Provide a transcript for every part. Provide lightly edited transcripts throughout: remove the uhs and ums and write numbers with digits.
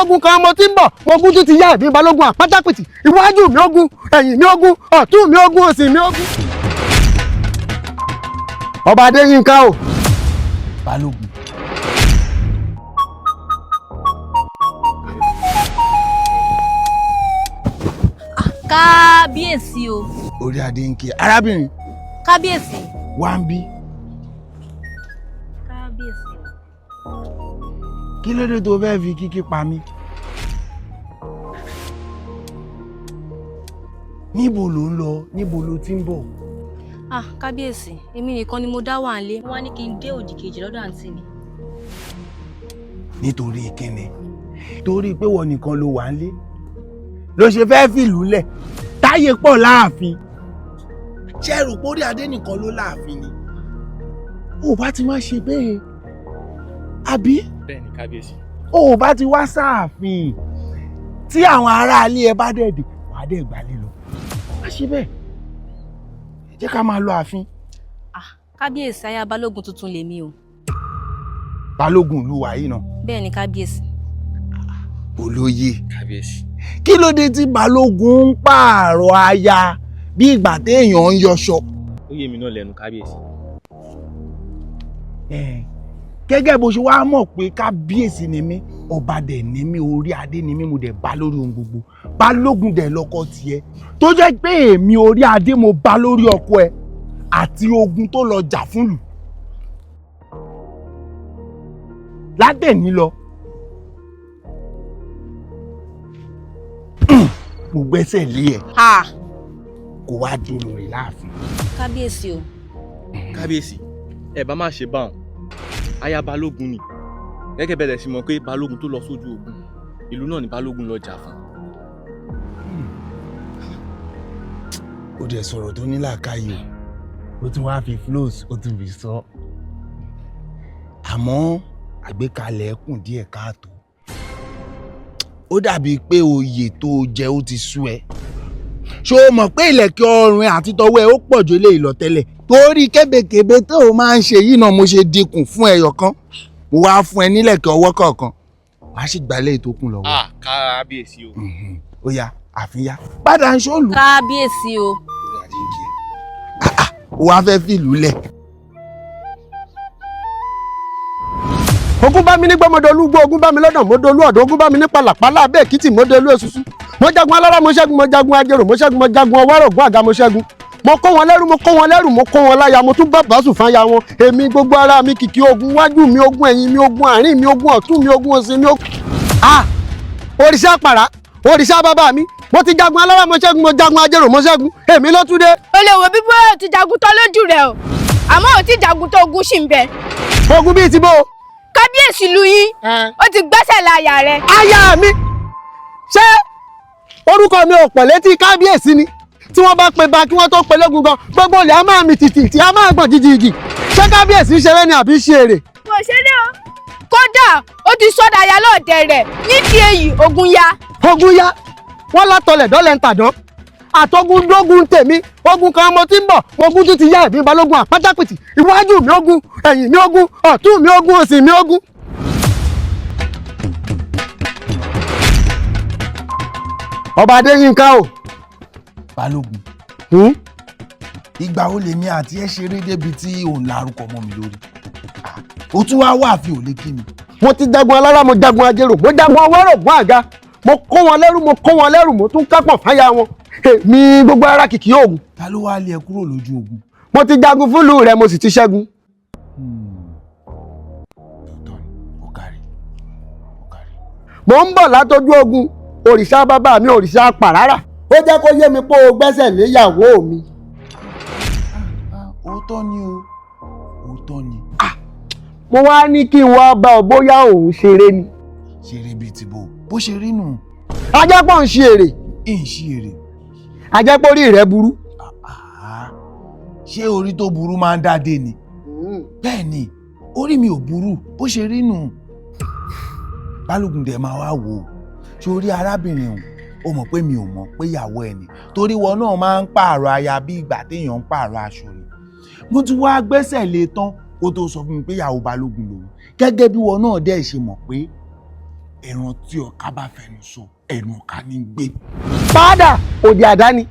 Ogun kan mo ti ń bọ̀, ogun tún ti yá. Ẹ̀mí balógun àpátápìtì, iwájú mi ogun, ẹ̀yìn mi ogun, ọ̀tún mi ogun, òsì mi ogun. Ọba Adéyínká o. Balógun. Kábíyèsí o. Orí adé ń kí arábìnrin. Kábíyèsí. Wá ń bí. Kábíyèsí o. Kí ló dé tó fẹ́ fi kíkí pa mí? Níbo ló ń lọ? Níbo ló ti ń bọ̀? Ah, kábíyèsí, èmi nìkan ni mo dá wà nílé. Wọ́n á ní kí n dé òdì kejì lọ́dọ̀ àǹtí mi. Nítorí kíni? Torí pé wọ́n nìkan ló wà nílé ló ṣe fẹ́ fìlú lẹ̀ táyé pọ̀ láàfin. Ṣé ẹ rò pé orí adé nìkan ló láàfin ni? Ó bá ti má ṣe bẹ́ẹ̀, àbí? Bẹ́ẹ̀ni, kábíyèsí. Ó bá ti wá sáàfin, tí àwọn aráalé ẹ bá dẹ̀ dé, wàá dẹ̀ gbálẹ̀ lọ. Má ṣe bẹ́ẹ̀, ẹ jẹ́ ká máa lọ ààfin. Ah, kábíyèsí, aya balógun tuntun lèmi o. Balógun ìlú wa yìí náà? Bẹ́ẹ̀ni, kábíyèsí. Olóye. Kábíyèsí. Kí ló dé tí balógun ń pààrọ̀ aya bí ìgbà téèyàn ń yọṣọ? Ó yé mi náà lẹ́nu, kábíyèsí. Gẹ́gẹ́ bó ṣe wá mọ̀ pé kábíyèsí ni mí, ọba dẹ̀ ni mí, orí adé ni mí, mo dẹ̀ bá lórí ohun gbogbo, balógun dẹ̀ lọ́kọ tiẹ̀, tó jẹ́ pé èmi orí adé mo bá lórí ọkọ ẹ àti ogun tó lọ jà fúnlù látẹ̀ní lọ. Mo gbẹ́sẹ̀ lé ẹ Ah, kó wá dolórí láàfin. Kábíyèsí o. Kábíyèsí, ẹ bá má ṣe báwọn. Aya balógun ni, gẹ́gẹ́ bẹ́ẹ̀ sì mọ̀ pé balógun tó lọ sójú ogun, ìlú náà ni balógun lọ jà fún. Ó dẹ̀ sọ̀rọ̀ tó ní làákàyè o, ó tún wáá fi flows, ó tún fi sọ, àmọ́ àgbékalẹ̀ kùn díẹ̀ káàtó. Ó dàbíi pé oyè tó o jẹ ó ti sú ẹ. Ṣó o mọ̀ pé ìlẹ̀kẹ̀ ọrùn ẹ àti tọwọ́ ẹ ó pọ̀ ju eléyìí lọ tẹ́lẹ̀? Torí kébékébé tó o máa ń ṣe yìí náà mo ṣe dínkù fún ẹyọ kan, mo wá fún ẹ nílẹ̀kẹ̀ ọwọ́ kọ̀ọ̀kan, wàá sì gbálẹ̀ ètò kù lọ́wọ́. Ah, kábíyèsí o. Ó yá, àfíyá padà ń ṣòlù. Kábíyèsí o. Ó wá fẹ́ fìlú lẹ̀. Ogun bá mi ní gbọmọdé olúgbó, ogun bá mi lọ́dọ̀ mọ́dọ̀lú ọ̀dọ̀, ogun bá mi ní pàlàpàlà abẹ́ èkìtì mọ́dọ̀lú èṣùṣù. Mo jagun alára, mo ṣẹ́gun. Mo jagun ajérò, mo ṣẹ́gun. Mo jagun ọwọ́rọ̀ ògùn àga, mo ṣẹ́gun. Mo kó wọn lẹ́rú, mo kó wọn lẹ́rù, mo kó wọn láya, mo tún bá bàásù fáya wọn. Èmi gbogbo ara mi kìkì ogun, wájú mi ogun, ẹ̀yìn mi ogun, àárín mi ogun, ọ̀tún mi ogun, òsì mi ogun. Ah, òrìṣà pàrà, òrìṣà bàbá mi, mo ti jagun alára, mo ṣẹ́gun. Mo jagun ajérò, mo ṣẹ́gun. Èmi ló tún dé. O lè wò bí bóyá o ti jagun tán lójú rẹ o, àmọ́ ò tí jagun tó, ogun ṣì ń bẹ. Ogun bíi ti bó? Kábíyèsí lu yín, ó ti gbẹ́sẹ̀ láyà rẹ. Aya mi? Ṣé orúkọ mi ò pọ̀ létí kábíyèsí ni? Tí wọ́n bá pe ba kí wọ́n tó pe lógun gan, gbogbo ilẹ̀ á máa mì tìtì tí á máa gbọ̀n jìjìjì. Ṣé kábíyèsí ń ṣeré ni àbí ṣe èrè? Kò ṣeré o, kódà ó ti sọ́dà ya lọ́ọ̀dẹ rẹ̀. Nídìí èyí, ogun ya. Ogun ya. Wọ́n látọlẹ̀ dọ́lẹ̀ ń tàdán àtọgun dógun tèmi. Ogun kan mo ti ń bọ̀, ogun tún ti yá. Ẹ̀mí balógun àpátápìtì, iwájú mi ogun, ẹ̀yìn mi ogun, ọ̀tún mi ogun, òsì mi ogun. Ọba Adéyínká o. Balógun. Ìgbà wo lèmi àti ẹ ṣeré débi tí òun larúkọ mọ́ mi lórí? Ó tún wá wà fi òlé kí mi. Mo ti jagun alára, mo jagun ajérò, mo jagun ọwọ́rọ̀ ògùn àga, mo kó wọn lẹ́rú, mo kó wọn lẹ́rù, mo tún kápọ̀ fáyà wọn. Èmi gbogbo ara kìkì oògùn. Ta ló wá lé ẹ kúrò lójú ogun? Mo ti jagun fúlù rẹ, mo sì ti ṣẹ́gun. Tòótọ́ ni, ó kárí, ó kárí. Mo ń bọ̀ látọjú ogun, òrìṣà bàbá mi, òrìṣà pàràrà, ó jẹ́ kó yé mi pé o gbẹ́sẹ̀ léyàwó mi. Òótọ́ ni o, òótọ́ ni. Mo wá ní kí n wá bá ọ bóyá òun ṣeré ni. Ṣeré bíi ti bo? Bó ṣe rí nù. Ajápọ̀ ń ṣe èrè. Ń ṣe èrè. Ajápọ̀ orí rẹ̀ burú. Ah, ṣé orí tó burú máa ń dádé ni? Bẹ́ẹ̀ ni, orí mi ò burú, bó ṣe rí nù. Balógun dẹ̀ máa wá wò ó. Ṣé orí arábìnrin òun, ó mọ̀ pé mi ò mọ̀ pé ìyàwó ẹ̀ ni, torí wọn náà máa ń pààrọ̀ aya bí ìgbà téèyàn ń pààrọ̀ aṣọ ni. Mo ti wá gbẹ́sẹ̀ lé tán kó tó sọ fún mi pé ìyàwó balógun lòun, gẹ́gẹ́ bí wọn náà dẹ̀ ṣe mọ̀ pé Ẹran tí ọ̀ka bá fẹnu sọ, ẹnu ọ̀ka ní gbé. Padà òdì àdá ni.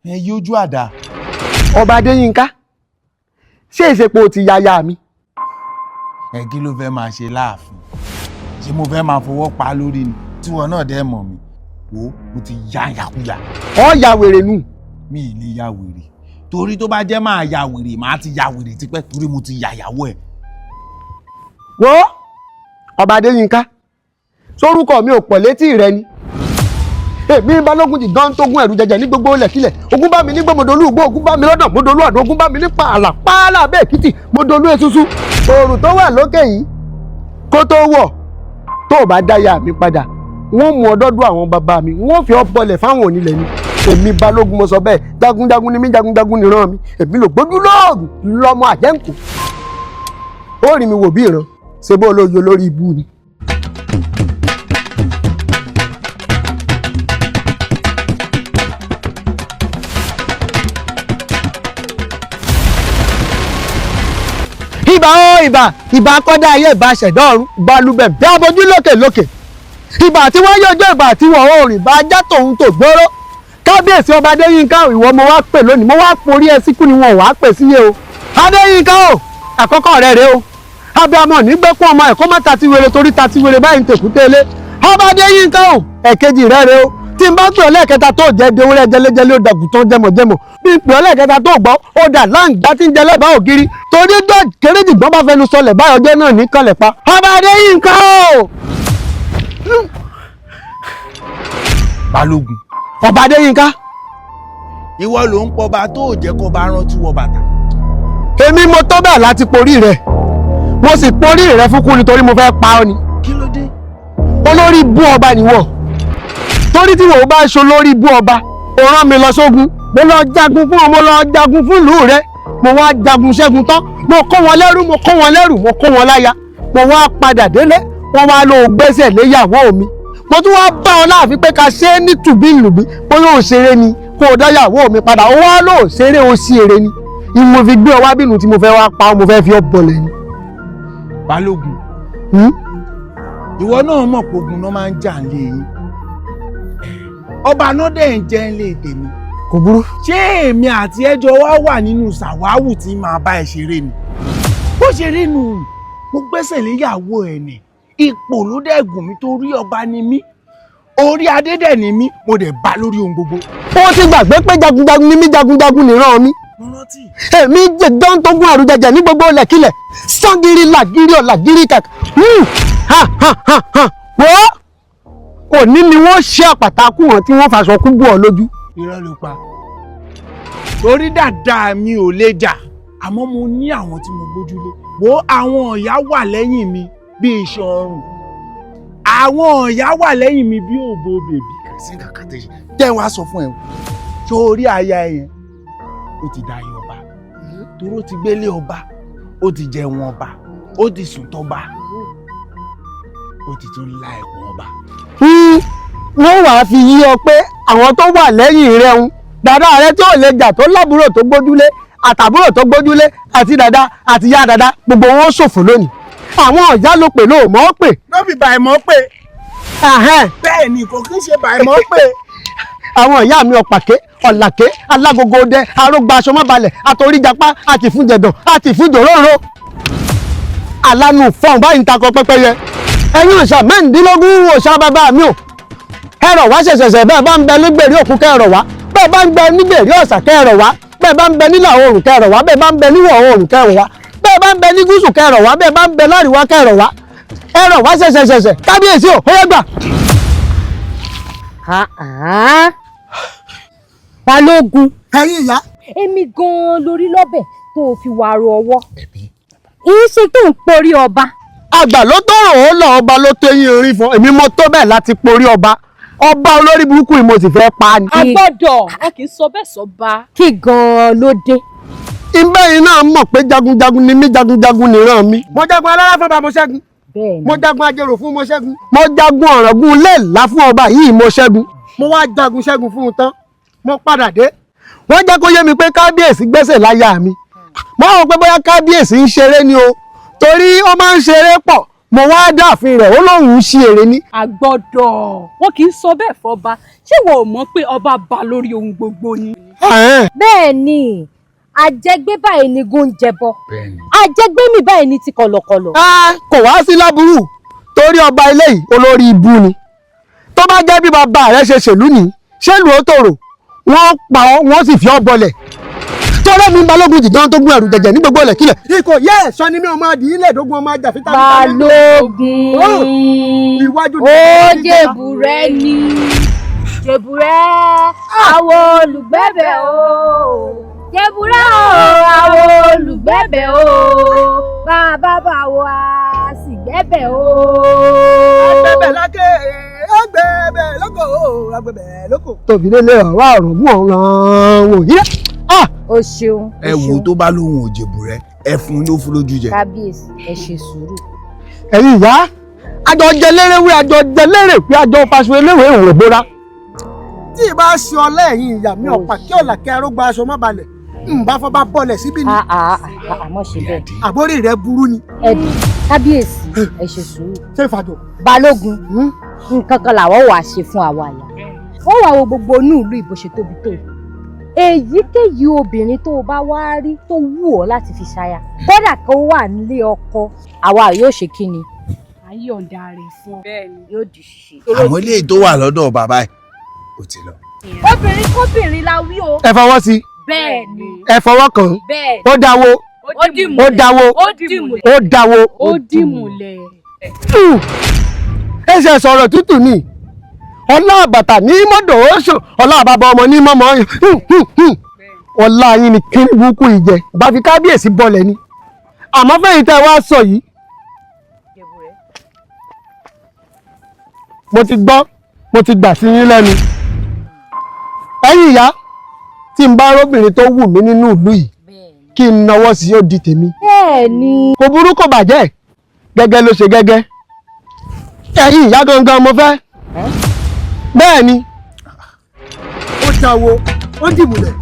Ẹ yójú àdá. Ọba Adéyínká, ṣé ìsepò ti yaya mi? Ẹ kí ló fẹ́ máa ṣe láàfin? Ṣé mo fẹ́ máa fọwọ́ pa lórí ni? Tíwọ náà dẹ́ mọ̀ mi. Wo, mo ti ya yakuya. Ọ ya wèrè nù. Mi ì lè ya wèrè. Torí tó bá jẹ́ máa ya wèrè, màá ti ya wèrè tipẹ́ torí mo ti ya ìyàwó ẹ̀. Wo, Ọba Adéyínká, sórúkọ mi ò pọ̀ létí rẹ ni. Èmi Balógun ti dán tógún ẹ̀rù jẹjẹ ní gbogbo ilẹ̀kílẹ̀. Ogun bá mi ní gbọmọdolú ugbó, ogun bá mi lọ́dọ̀ mọdolú ọ̀dọ̀, ogun bá mi ní pààlà pààlà bẹ́ẹ̀ kìtì mọdolú esusu. Òòrùn tó wà lókè yìí kó tó wọ̀, tó o bá dáyà mi padà, wọ́n mú ọdọ́dún àwọn bàbá mi, wọ́n fi ọ́ bọlẹ̀ fáwọn onílẹ̀ ni. Èmi Balógun mo sọ bẹ́ẹ̀, jagunjagun ni mí, jagunjagun nìran mi, èmi lò gbójú lóògùn lọ́mọ àjẹ́ǹkù. Ó rí mi wò bí ìran, ṣe bó olóyè olórí ibú ni. Ibà ó ibà, ibà akọ́dá ayé, ìbà ṣẹ̀dá ọ̀run, ìbà lubẹ̀ bí abojú lókè lókè. Ibà tí wọ́n yọjọ́, ìbà tí wọ́n oòrùn, ìbà ajá tòun tó gbóró. Kábíyèsí Ọba Adéyínká, ìwọ mo wá pè lónìí, mo wá porí ẹ síkú ni wọn ò wá pè síyé o. Adéyínká o, àkọ́kọ́ rẹ rèé o. Abiyamọ nígbẹ́kún ọmọ ẹ̀kọ́ má ta ti wèrè torí ta ti wèrè báyìí ń tèkútélé. Ọba Adéyínká o, ẹ̀kejì rẹ rèé o. Tí n bá pè ọ́ lẹ́ẹ̀kẹta tó jẹ́ de ewúrẹ́ jẹlẹ́jẹlẹ́ ó dàgùn tán jẹmọ̀jẹmọ̀. Bí n pè ọ́ lẹ́ẹ̀kẹta tó gbọ́, ó dà láǹgbá tí ń jẹ lẹ́bàá ògiri. Torí dọ́ kéréjì gbọ́n bá fẹnu sọlẹ̀ báyọ̀ ọjọ́ náà ní kọlẹ̀ pa. Ọba Adéyínká o. Balógun. Ọba Adéyínká. Ìwọ ló ń pọba tó ò jẹ́ kó bá rántí wọ bàtà. Èmi mo tó bẹ́ẹ̀ láti porí rẹ̀. Mo sì porí rẹ̀ fún kú nítorí mo fẹ́ pa ọ́ ni. Kí ló dé? Olórí bú ọba nìwọ. Torí tí wò ó bá ṣe olórí bú ọba, ó rán mi lọ sógun. Mo lọ jagun fún ọ, mo lọ jagun fún ìlú rẹ. Mo wá jagun ṣẹ́gun tán. Mo kó wọn lẹ́rú, mo kó wọn lẹ́rù, mo kó wọn láya. Mo wá padà délé, wọ́n wá lọ gbẹ́sẹ̀ léyàwó mi. Mo tún wá bá ọ láàfin pé ká ṣe é ní tùbí-ìlùbí, bóyá ò ṣeré ni kó o dáyàwó mi padà. Ó wá lò ṣeré, ó sí eré ni. Ìmọ̀ fi gbé ọ wá bínú tí mo fẹ́ wá pa ọ́, mo fẹ́ fi ọ́ bọ̀lẹ̀ ni. Balógun. Ìwọ náà mọ̀ pé ogun náà máa ń jà nílé yín. Ọba náà dẹ̀ ń jẹ́ nílé tèmi. Kò burú. Ṣé èmi àti ẹjọ́ wa wà nínú sàwáwù tí màá bá ẹ ṣeré ni? Bó ṣe rí nu, mo gbẹ́sẹ̀ léyàwó ẹ̀ nì. Ipò ló dẹ̀ gùn mí torí ọba ni mí. Orí adé dẹ̀ ni mí, mo dẹ̀ bá lórí ohun gbogbo. Ó ti gbàgbé pé jagunjagun ni mí, jagunjagun nìran mi. Mo rántí. Èmi jẹ dán tó gún àrùn jẹjẹ ní gbogbo ilẹ̀kílẹ̀. Sangiri làgírí ọ̀làgírí kàkà. Ha ha ha ha. Wọ́! Òní ni wọ́n ṣe àpàtà kú wọn tí wọ́n faṣọ kú bú ọ lójú. Irọ́ ló pa. Torí dàda mi ò lè jà, àmọ́ mo ní àwọn tí mo gbójúlé. Wo, àwọn ọ̀yá wà lẹ́yìn mi bí iṣan ọrùn. Àwọn ọ̀yá wà lẹ́yìn mi bí òbò bèbí. Kàṣí kàkà tẹ̀ ṣe. Jẹ́ wàá sọ fún ẹ. Sórí aya ẹ yẹn, ó ti dayé ọba. Toró ti gbélé ọba, ó ti jẹun ọba, ó ti sùn tọ́ba, ó ti tún la ẹ̀kún ọba. Wọ́n wàá fi yí ọ pé àwọn tó wà lẹ́yìn rẹ̀ ń dàda rẹ tí ò lè jà tó lábúrò tó gbójúlé àtàbúrò tó gbójúlé àti dàda àti ya dàda gbogbo wọn ṣòfò lónìí. Àwọn ọ̀yá ló pè lóò mọ́ pè. No be by mọ́ pè. Bẹ́ẹ̀ ni, kò kí ń ṣe by mọ́ pè. Àwọn ìyá mi ọ̀pàké ọ̀làké alágogo dẹ arógbá aṣọ mọ́balẹ̀ àtòríjàpá àti fúnjẹ̀dọ̀ àti fúnjòróró. Alánú fọ́ọ̀n báyìí ń takọ pẹ́pẹ́yẹ. Ẹ̀yin òòṣà mẹ́rìndínlógún òòṣà bàbá mi ò. Ẹ̀rọ̀ wá ṣẹ̀ṣẹ̀ṣẹ̀ bẹ́ẹ̀ bá ń bẹ nígbèrè òkun kẹ́rọ̀ wá. Bẹ́ẹ̀ bá ń bẹ nígbèrè ọ̀sà kẹ́rọ̀ wá. Bẹ́ẹ̀ bá ń bẹ nílà oòrùn kẹ́rọ̀ wá. Bẹ́ẹ̀ bá ń bẹ níwọ̀ oòrùn kẹ́rọ̀ wá. Bẹ́ẹ̀ bá ń bẹ ní gúúsù kẹ́rọ̀ wá. Bẹ́ẹ̀ bá ń bẹ láríwá kẹ́rọ̀ wá. Ẹ̀rọ̀ wá ṣẹ̀ṣẹ̀ṣẹ̀ kábíyèsí ò, ó yẹ gbà. Balógun. Ẹ̀yin ìyá. Èmi gan-an lórí lọ́bẹ̀ tó o fi wàrò ọwọ́. Ìyí ṣe tó ń porí ọba. Àgbà ló tọrọ ó lọ ọba ló tẹyìn orí fún èmi mo tó bẹ́ẹ̀ láti porí ọba. Ọba olórí burúkú yìí mo sì fẹ́ pa ni. A gbọ́dọ̀, a kì í sọ bẹ́ẹ̀ sọ bá. Kí gan-an ló dé? Ibẹ̀ yìí náà mọ̀ pé jagunjagun ni mí, jagunjagun nìran mi. Mo jagun alára fún ọba mo ṣẹ́gun. Mo jagun ajérò fún mo ṣẹ́gun. Mo jagun ọ̀ràngún léèlá fún ọba yìí mo ṣẹ́gun. Mo wá jagun ṣẹ́gun fún un tán. Mo padà dé. Wọ́n jẹ́ kó yé mi pé kábíyèsí gbẹ́sẹ̀ láyà mi. Mo rò pé bóyá kábíyèsí ń ṣeré ni o. Torí ó máa ń ṣeré pọ̀. Mo wá dáàfin rẹ̀, ó lóun ń ṣí èrè ni. Àgbọ́dọ̀ wọn kì í sọ bẹ́ẹ̀ fọba. Ṣé wọn ò mọ̀ pé ọba bá lórí ohun gbogbo ni. Bẹ́ẹ̀ ni, àjẹgbé báyìí ni góúnjẹbọ, àjẹgbé mi báyìí ni ti kọ̀lọ̀kọ̀lọ̀. Kò wá sí láburú, torí ọba ilé yìí olórí ibú ni. Tó bá jẹ́ bí bàbá rẹ̀ ṣe ṣèlú ní ṣèlú ó tòrò, wọ́n pa ọ́, wọ́n sì fi ọ́ bọlẹ̀. Torí mi balógun jìjọ́ tó gún ẹrù jẹjẹ ní gbogbo ilẹ̀ kílẹ̀. Ikọ̀ yẹ́ ẹ̀ṣọ́ ni mi ò máa dì í lẹ́ẹ̀dógún ọmọ ajá fita. Balógun, ó jèbùrẹ́ ni jèbùrẹ́, àwọn olùgbẹ́bẹ̀ o, jèbùrẹ́ o, àwọn olùgbẹ́bẹ̀ o, bàbá bá wa sì gbẹ́bẹ̀ o. Agbẹ́bẹ̀ lákè, agbẹ́bẹ̀ lóko, agbẹ́bẹ̀ lóko. Tòbí lélẹ̀ ọ̀rọ̀ ọ̀rọ̀ mú ọ̀ràn wò yí. O ṣeun. Ẹ wo, tó bá lóhun òjèbù rẹ, ẹ fún ló fún lójú jẹ. Kábíyèsí, ẹ ṣe sùúrù. Ẹ̀yin ìyá, àjọ jẹ lérewé, àjọ jẹ lérèpé, àjọ faṣọ eléwé ìwò bóra. Tí ì bá ṣe ọlá ẹ̀yin ìyá mi, ọ̀pá kí ọ̀là kí arógbá aṣọ má balẹ̀ ń bá fọ́ bá bọ́lẹ̀ síbí ni. Àmọ́ ṣe bẹ́ẹ̀. Àbórí rẹ burú ni. Ẹ̀dùn, kábíyèsí, ẹ ṣe sùúrù. Ṣé ìfàjọ. Balógun, nǹkan kan làwọn wàá ṣe fún àwa àyà. Ó wàá wo gbogbo inú ìlú ìbò ṣe tóbi tó yìí. Èyíkéyìí obìnrin tó o bá wá rí tó wù ọ́ láti fi ṣaya, kódà kó wà nílé ọkọ, àwa yóò ṣe kí ni. À ń yọ̀ǹda rẹ̀ fún ọ. Bẹ́ẹ̀ni. Yóò di ṣíṣe. Àmọ́ eléyìí tó wà lọ́dọ̀ bàbá ẹ̀ ó ti lọ. Obìnrin kóbìnrin la wí o. Ẹ fọwọ́ sí. Bẹ́ẹ̀ni. Ẹ fọwọ́ kàn. Bẹ́ẹ̀ni. Ó dáwó. Ó Ó dáwó. dìmúlẹ̀. Ó dáwó. Ó dìmúlẹ̀. Ẹ ṣe sọ̀rọ̀ tútù ni. Ọlá àbàtà ní mọ́dọ̀ oṣù, ọlá àbàbà ọmọ ní mọ́mọ́. Ọlá yín ni kí burúkú ìjẹ bá fi kábíyèsí bọlẹ̀ ni. Àmọ́ fẹ́yìn tẹ́ wá sọ yìí, mo ti gbọ́, mo ti gbà sí yín lẹ́nu. Ẹ̀yin ìyá, tí n bá róbìnrin tó wù mí nínú ìlú yìí, kí n nawọ́ sí, ó di tèmi. Bẹ́ẹ̀ni. Kò burú, kò bàjẹ́, gẹ́gẹ́ ló ṣe gẹ́gẹ́. Ẹ̀yin ìyá gangan mo fẹ́. Bẹ́ẹ̀ ni. Ó dáwó, ó dìmúlẹ̀.